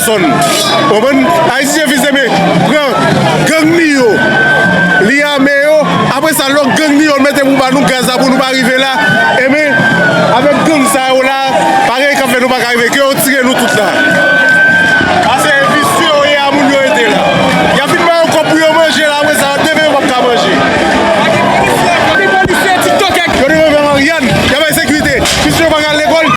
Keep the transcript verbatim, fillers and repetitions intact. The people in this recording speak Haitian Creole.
Sòn. Konprann? Ayiti se fis, ebyen, pran gang li yo. Li ame yo. Apre sa, lòt gang li yo mete pou ba nou gaz la pou nou pa rive la. Ebyen, avèk gang sa yo la, bagay k ap fè nou pa ka rive. Ke yo tire nou tout la.